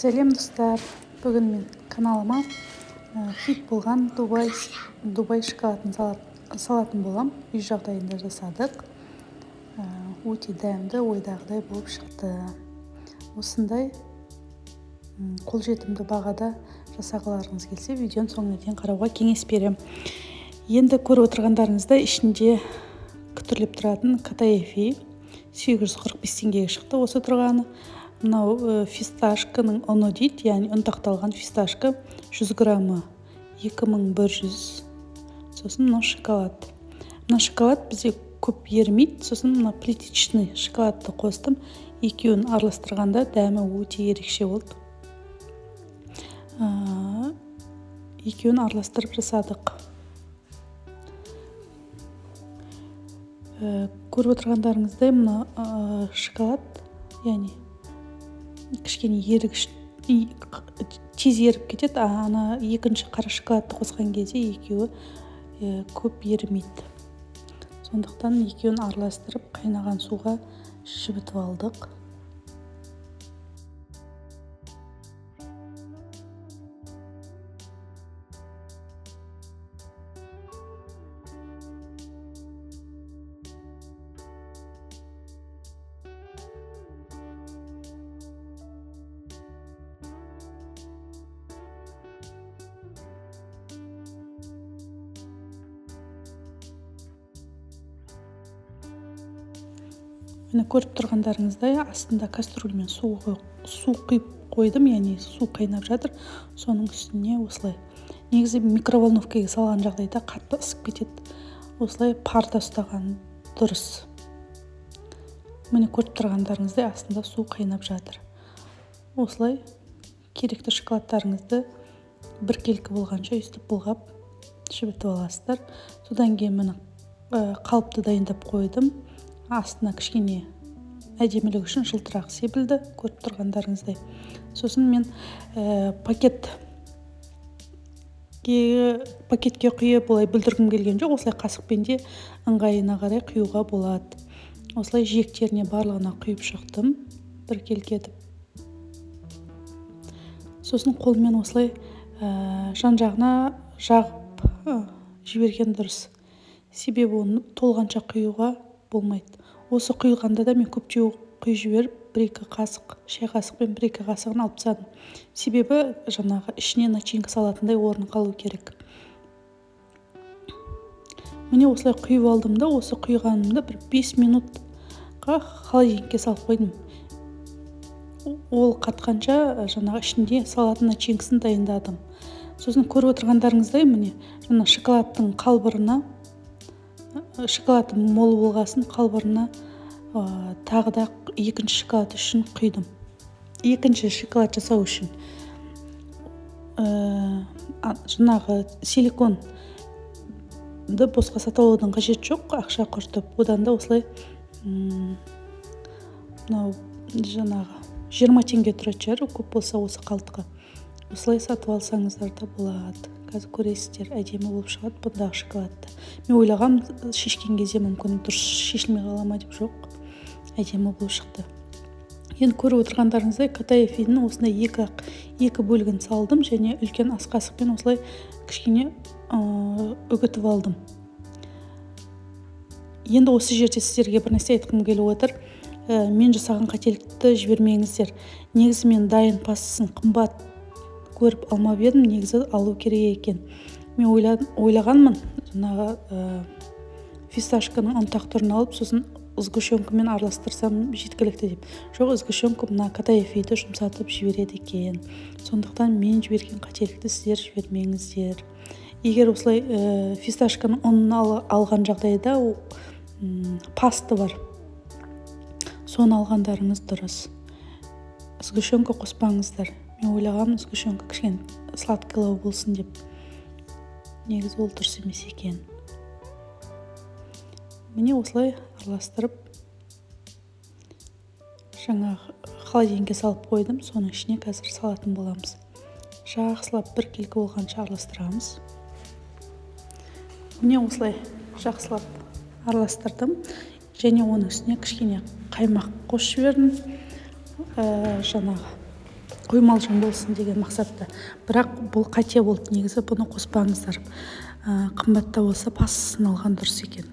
Сәлем, достар! Бүгін мен каналыма хит болған Дубай шоколадын салатын болам. Үй жағдайында жасадық. Өте дәмді, ойдағыдай болып шықты. Осындай қолжетімді бағада жасағыларыңыз келсе, видеоның соңына дейін қарауға кеңес беремін. Енді көріп отырғандарыңыздай, ішінде күтірлеп тұратын катаифи 845 теңгеге шықты осы тұрғаны. Мынау фисташканың ұны дейді, яғни ұнтақталған фисташка, 100 граммы 2100. Сосын мынау шоколад. Мына шоколад бізде көп ерімейді. Сосын мына плиточный шоколадты қостым. Екеуін араластырғанда дәмі өте ерекше болды. Екеуін араластырып жасадық. Көріп отырғандарыңыздай, мына шоколад, яғни кішкене ерігіш, тез еріп кетеді, а ана екінші қара шоколадты қосқан кезде екеуі көп ерімейді. Сондықтан екеуін араластырып, қайнаған суға жібітіп алдық. Міне, көріп тұрғандарыңыздай, астында кастрюльмен су құйып қойдым, яғни су қайнап жатыр. Соның үстіне осылай. Негізі микроволновкаға салған жағдайда қатты ысып кетеді. Осылай парда ұстаған дұрыс. Міне, көріп тұрғандарыңыздай, астында су қайнап жатыр. Осылай керекті шоколадтарыңызды біркелкі болғанша өйстіп бұлғап жібітіп аласыздар. Содан кейін міне қалыпты дайындап қойдым. Астына кішкене әдемілік үшін жылтырақ себілді, көріп тұрғандарыңыздай. Сосын мен пакетке құйып олай бүлдіргім келген жоқ, осылай қасықпен де ыңғайына қарай құюға болады. Осылай жиектеріне барлығына құйып шықтым, біркелкі етіп. Сосын қолмен осылай жан-жағына жағып жіберген дұрыс. Себебі оны толғанша құюға болмайды. Осы құйғанда да мен көптеу құйып жіберіп, бір-екі қасық, шай қасықпен бір-екі қасығын алып тастадым. Себебі жаңағы ішіне начинка салатындай орын қалу керек. Міне, осылай құйып алдым да, осы құйғанымды бір 5 минутқа холодильникке салып қойдым. Ол қатқанша жаңағы ішінде салатын начинкасын дайындадым. Сосын көріп отырғандарыңыздай, міне, жаңа шоколадтың қалбырына, шоколад мол болғасын қалбырына тағы да екінші шоколад үшін құйдым. Екінші шоколад жасау үшін жаңағы силиконды босқа сатып алудың қажеті жоқ, ақша құртып. Одан да осылай мынау жаңағы 20 теңге тұратын шығар, көп болса осы қалтқа. Осылай сатып алсаңыздар да болады. Қазір көресіздер, әдемі болып шығады бұндағы шоколадты. Мен ойлағам, шешкен кезде мүмкін дұрыс шешілмей қала ма деп, жоқ, әдемі болып шықты. Енді көріп отырғандарыңыздай, катаифидің осындай екі бөлігін салдым және үлкен ас қасықпен осылай кішкене үгітіп алдым. Енді осы жерде сіздерге бір нәрсе айтқым келіп отыр. Мен жасаған қателікті жібермеңіздер. Негізі мен дайын пастасын қымбат көріп алмап едім, негізі алу керек екен. Мен ойлағанмын, жаңағы фисташканың ұнтақ түрін алып, сосын сгущенкамен араластырсам жеткілікті деп. Жоқ, сгущенка мына катаифиді жұмсатып жібереді екен. Сондықтан мен жіберген қателікті сіздер жібермеңіздер. Егер осылай фисташканың ұнын алған жағдайда паста бар, соны алғандарыңыз дұрыс. Сгущенка қоспаңыздар. Мен ойлағанмын, сгущенка кішкене сладкилау болсын деп. Негізі ол дұрыс емес екен. Міне, осылай араластырып, жаңағы холодильникке салып қойдым. Соның ішіне қазір салатын боламыз. Жақсылап біркелкі болғанша араластырамыз. Міне, осылай жақсылап араластырдым. Және оның үстіне кішкене қаймақ қосып жібердім. Жаңағы Қоймалжың болсын деген мақсатта. Бірақ бұл қате болды, негізі бұны қоспаңыздар. Қымбатта болса пастасын алған дұрыс екен.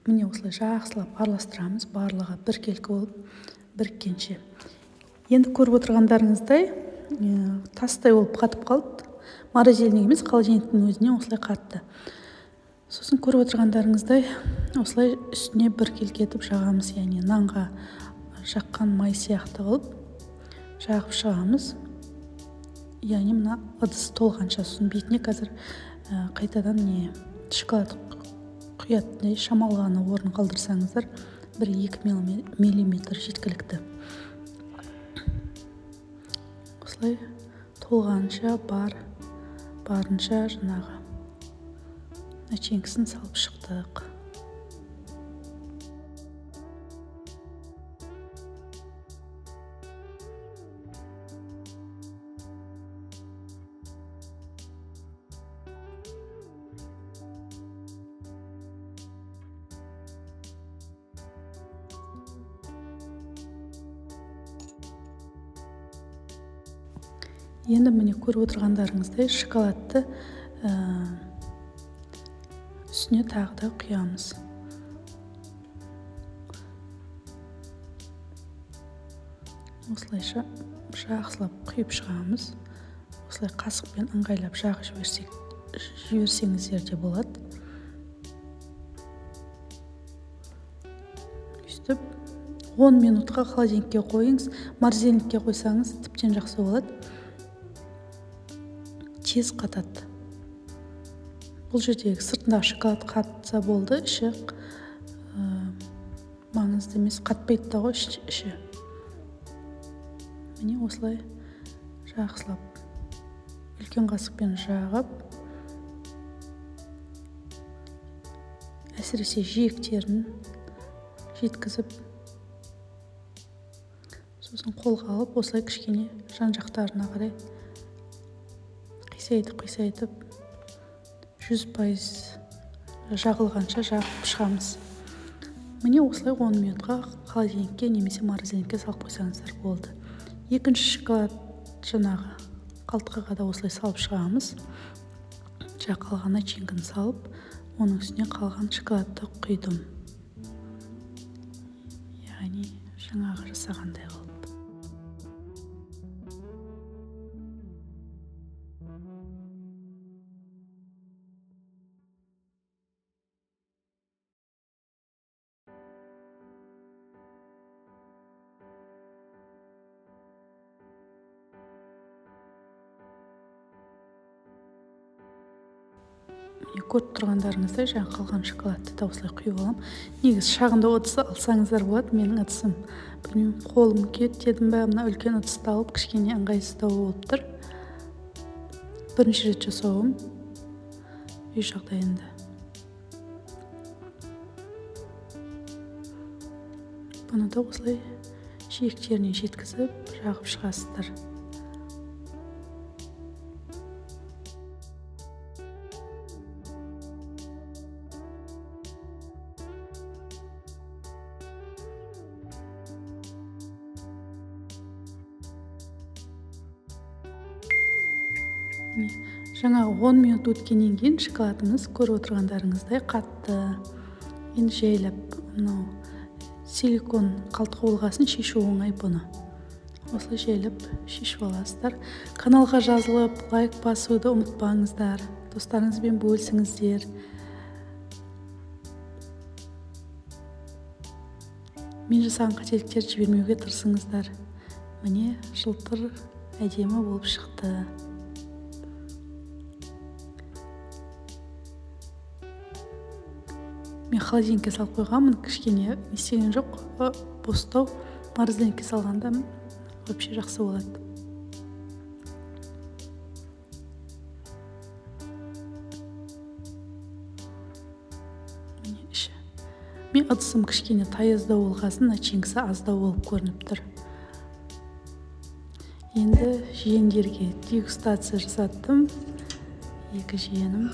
Міне осылай жақсылап араластырамыз, барлығы біркелкі болып біріккенше. Енді көріп отырғандарыңыздай, тастай болып қатып қалды. Морозильник емес, холодильниктің өзіне осылай қатты. Сосын көріп отырғандарыңыздай, осылай үстіне біркелкі етіп жағамыз, яғни нанға жаққан май сияқты қылып жағып шығамыз. Яғни мына ыдыс толғанша. Сосын бетіне қазір қайтадан не шоколад құятындай шамалы ғана орын қалдырсаңыздар, 1-2 миллиметр жеткілікті. Осылай толғанша барынша жаңағы начинкасын салып шықтық. Енді міне көріп отырғандарыңыздай шоколадты үстіне тағы да құямыз. Осылайша жақсылап құйып шығамыз. Осылай қасықпен ыңғайлап жағып жіберсеңіздер де болады. Өйстіп 10 минутқа холодильникке қойыңыз. Морозильникке қойсаңыз тіптен жақсы болады. Тез қатады. Бұл жердегі сыртындағы шоколад қатса болды, іші маңызды емес, қатпайды да ғой іші. Міне осылай жақсылап үлкен қасықпен жағып, әсіресе жиектерін жеткізіп, сосын қолға алып осылай кішкене жан-жақтарына қарай қисайтып 100% жағылғанша жағып шығамыз. Міне осылай 10 минутқа холодильникке немесе морозильникке салып қойсаңыздар болды. Екінші шоколад жаңағы қалтқыға да осылай салып шығамыз. Жаңа қалған начинканы салып, оның үстіне қалған шоколадты құйдым. Яғни жаңағы жасағандай қылып. Көріп тұрғандарыңыздай жаңа қалған шоколадты да осылай құйып аламын. Негізі шағында ыдыс алсаңыздар болады. Менің ыдысым, білмеймін, қолым күйеді дедім бе, мына үлкен ыдысты алып кішкене ыңғайсыздау болып тұр. Бірінші рет жасауым үй жағдайында. Бұны да осылай жиектеріне жеткізіп жағып шығасыздар. Жаңағы 10 минут өткеннен кейін шоколадымыз көріп отырғандарыңыздай қатты. Енді жайлап мынау силикон қалтқы болғасын шешу оңай бұны. Осылай жайлап шешіп аласыздар. Каналға жазылып, лайк басуды ұмытпаңыздар. Достарыңызбен бөлісіңіздер. Мен жасаған қателіктерді жібермеуге тырысыңыздар. Міне жылтыр әдемі болып шықты. Мен холодильникке салып қойғанмын, кішкене не істеген жоқ, бостау. Морозильникке салғанда вообще жақсы болады. Міне іші. Мен ыдысым кішкене таяздау болғасын, начинкасы аздау болып көрініп тұр. Енді жиендерге дегустация жасаттым. Екі жиенім.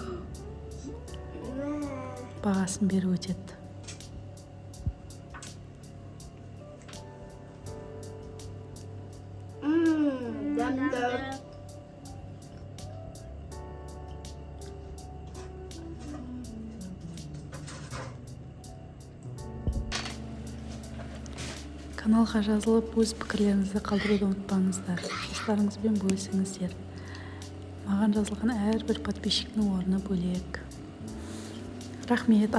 Бағасын беріп өтеді. Дәмді. Каналға жазылып, өз пікірлеріңізді қалдыруды ұмытпаңыздар, достарыңызбен бөлісіңіздер. Маған жазылған әрбір подписчиктің орны бөлек. Рахмет.